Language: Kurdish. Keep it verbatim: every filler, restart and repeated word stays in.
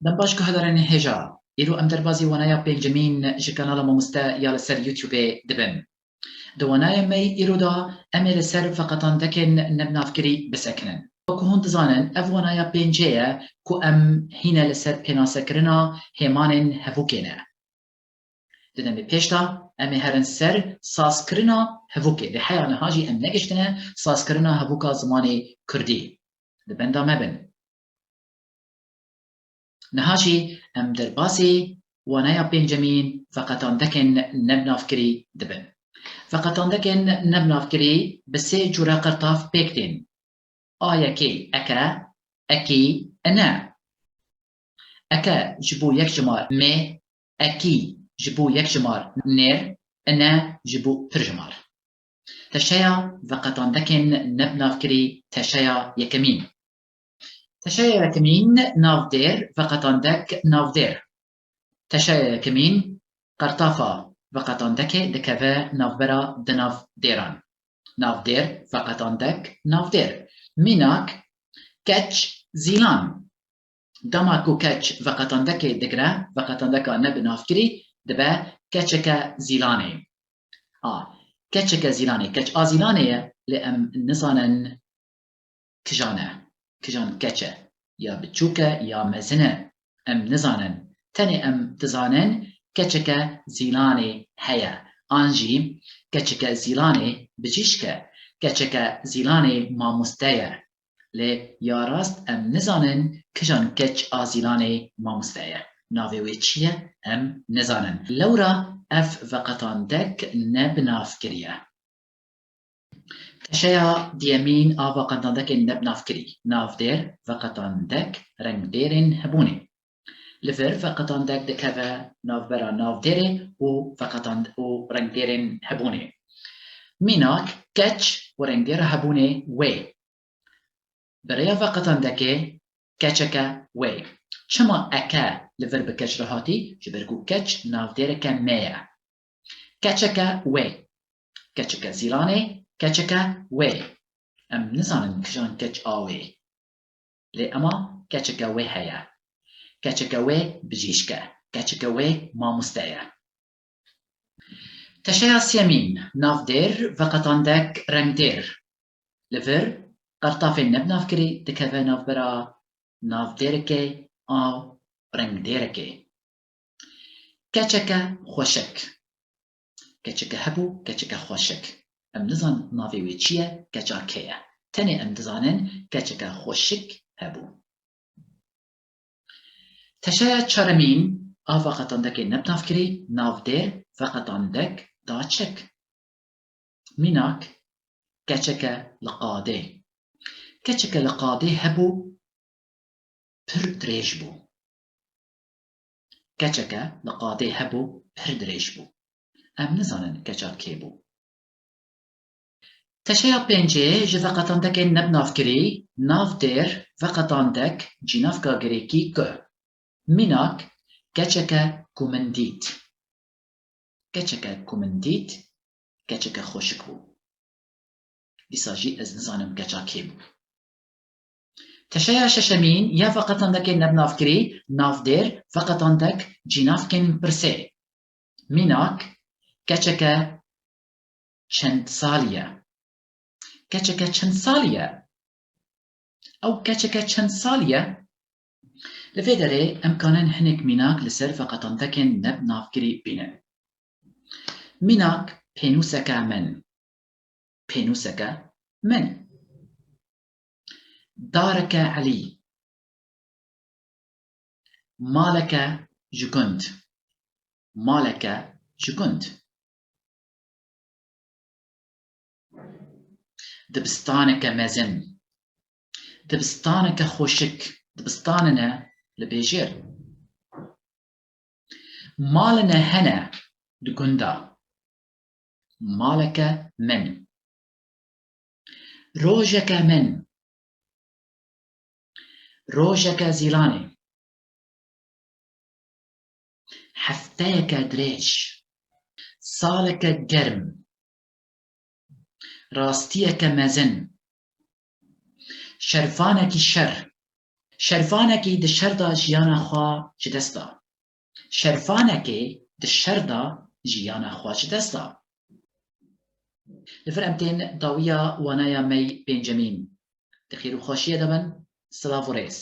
Dem baş guhdarên hêja. Îro em derbasî wanaya pêncemîn ji kanala Mamoste ya li ser YouTubeê dibin. Di wanaya me yî îro de em ê li ser veqetandekên nebnavkirî bisekinin. Wekî hûn dizanin, ev wanaya pêncê ye ku em hîne li ser pênasekirina hêmanên hevûkê ne. Di demê pêş de em ê herin ser sazkirina hevûkê. Lê heya niha jî em negiştine sazkirina hevûka zimanê kurdî. Li benda me bin. Niha jî em derbasî wanaya pêncemîn veqetandekên nebnavkirî dibin. Veqetandekên nebnavkirî bi sê cûre qertav pêk tên. A yekê eke, ekî, ine. Eke ji bo yekjimar mê, ekî ji bo yekjimar nêr, ine ji bo pirjimar. Teşeya veqetandekên nebnavkirî, teşeya yekemîn. Teşeya yekemîn, navdêr, veqetandek, navdêr. Teşeya yekemîn, qertafa veqetandekê dikeve navbera di nav dêran. Navdêr, veqetandek, navdêr. Mînak, keç, zîlan. Dema ku keç veqetandekê digire, veqetandeka nebnavkirî dibe keçeke zîlanê. A, keçeke zîlanê, keç a zîlanê ye, lê em nizanin kijan e, kijan keç e, ya biçûk e, ya mezin e, em nizanin. Tenê em dizanin keçeke zîlanê heye, an jî keçeke zîlanê bijîşk e, keçeke zîlanê mamoste ye. Lê ya rast em nizanin kijan keç a zîlanê mamoste ye. Navê wê çi ye? Em nizanin. Lewra ev veqetandek nebnavkirî ye. Teşeya diyemîn a veqetandekên nebnavkirî, navdêr, veqetandek, rengdêrên hebûnê. Li vir veqetandek dikeve navbera navdêrê û veqetand-, û rengdêrên hebûnê. Mînak, keç û rengdêra hebûnê wê. Bi rêya veqetandekê keçeke wê. Çima eke li vir bi keç re hatî? Ji ber ku keç navdêreke me ye. Keçeke wê. Keçeke zîlanê, keçeke wê. Em nizanin kijan keç a wê. Lê ema keçeke wê heye. Keçeke wê bijîşk e. Keçeke wê mamoste ye. Teşeya sêyemîn, navdêr, veqetandek, rengdêr. Li vir qertafê nebnavkirî dikeve navbera navdêrekê a rengdêrekê. Keçeke xweşik. Keçeke hebû, keçeke xweşik. Em nizanin navê wê çi ye, keça kê ye. Tenê em dizanin keçeke xweşik hebû. Teşeya çaremîn a veqetandekê nebnavkirî, navdêr, veqetandek, daçik. Mînak, keçeke li qadê. Keçeke li qadê hebû, pir dirêj bû. Keçeke li qadê hebû, pir dirêj bû. Em nizanin keça kê bû. Teşeya pêncê ji veqetandekên nebnavkirî, navdêr, veqetandek, cînavka girêkî ku. Mînak, keçeke ku min dît. Keçeke ku min dît, keçeke xweşik bû. Dîsa jî ez nizanim keça kê bû. Teşeya şeşemîn ya veqetandekê nebnavkirî, navdêr, veqetandek, cînavkên pirsê. Mînak, keçeke çend salî ye. Keçeke çend salî ye? Ew keçeke çend salî ye? Li vê derê em kanin hinek mînak li ser veqetandekên nebnavkirî bînin. Mînak, pênûseke min. Pênûseke min. Dareke Elî. Maleke ji gund. Maleke ji gund. Dibistaneke mezin. Dibistaneke xweşik. Dibistanine li bêjêr. Maline hene di gunda. Maleke min. Rojeke min. Rojeke zîlanê. Hefteyeke dirêj. Saleke germ. Rastiyeke mezin. Şervanekî şer. Şervanekî di şer de jiyana xwe ji dest da. Şervanekê di şer de jiyana xwe ji dest da. Li vir em tên dawiya wanaya me yî pêncemîn. Di xêr û xweşiyê de bin, silav û rêz.